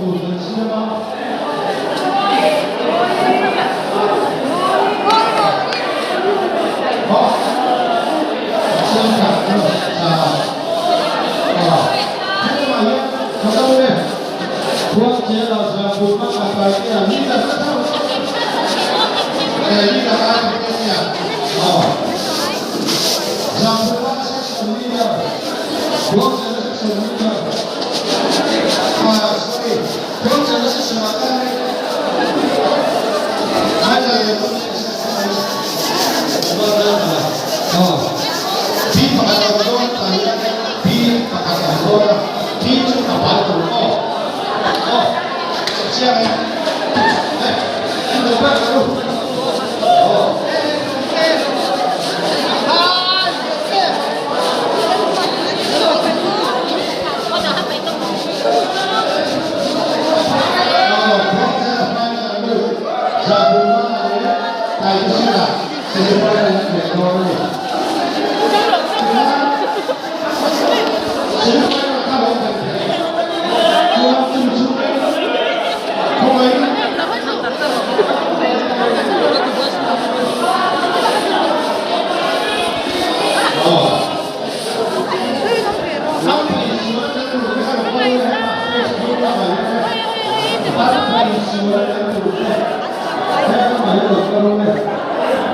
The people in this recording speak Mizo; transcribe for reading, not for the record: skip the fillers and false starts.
tur kan siam a. Aw, kan siam tha a ni. Aw, helamah hian ka zo e. Khuangchela Zahpur hmang a Taitea leader ka tho. Eh, leader ai ka nia nia. Aw, Zahpur hmang section leader, Khuangchela section leader. Ah, sorry, Khuangchela section ah khan ai ka leh Aw, P pakhat a awm dawn tah hian P pakhat a awm dawn a. Thi chu a pai tur aw aw chiang e eh en lo ber ka lu aw. Aw khuangchera final an lu Zahbuma leh Taitesena semi final an leh dawn a ni.